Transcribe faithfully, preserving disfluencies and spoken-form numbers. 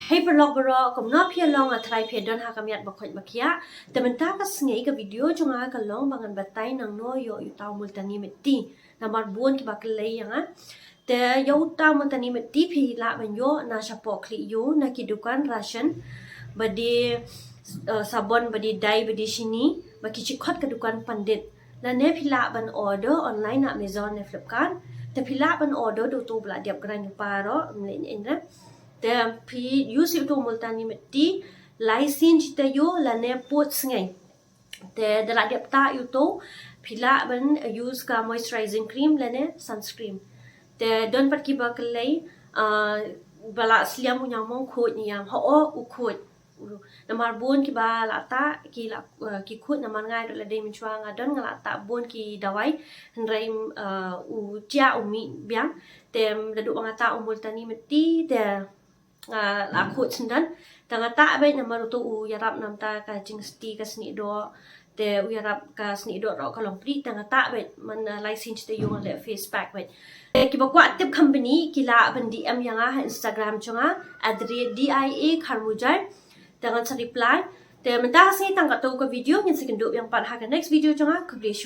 Hei paralok baroh, kumno phi ïa long? Nga tharai phi ïa don ha ka miat ba khoit ba khiah. Te mynta ka sngi ka video jong nga ka long ba ngan batai nangno ïoh ïa uta u Multani Mitti. Namar bun kiba kylli ïa nga. Te ïa uta u Multani Mitti phi lah ban ïoh na shapoh khlieh ïew, na ki dukan ration, ba dei, eh, sabon, ba dei dai, ba dei shini, ba ki shikot ka dukan Pandit. Lane phi lah ban order online na Amazon ne Flipkart. Te phi lah ban order da uto ba la dep grain u pa ruh, ym lei ne em re. Te phi use ïa uto u Multani Mitti lai sien shi taïew lane pud sngi. Te da la dep tah ïa uto, phi lah ban use ka moisturizing cream lane sunscreen. Te don pat kiba kylli, ah, ba la slem u ñiangmong khuid ne ïa, hooid u khuid. Namar bun kiba la tah ki la, eh, ki khuid, namar nga ruh la dei mynshuwa nga don, nga la tah bun ki dawai, hynrei, eh, u jia u mih biang. Te naduh ba nga tah u Multani Mitti te nga la khuid syndon. Te nga tah beit namar uto u ïarap na bynta ka jingsti ka snieh doh. Te u ïarap ka snieh doh ruh ka long pdiang, te nga tah beit, man, eh, lai sien shi taïew nga leh face pack beit. Te kiba kwah tip company ki lah ban D M ïa nga ha Instagram jong nga at the rate D I A Kharmujai. Te ngan sa reply. Te mynta ka sngi tang katto ka video, ngin sa ïakynduh biang pat ha ka next video jong nga. Khublei shibun.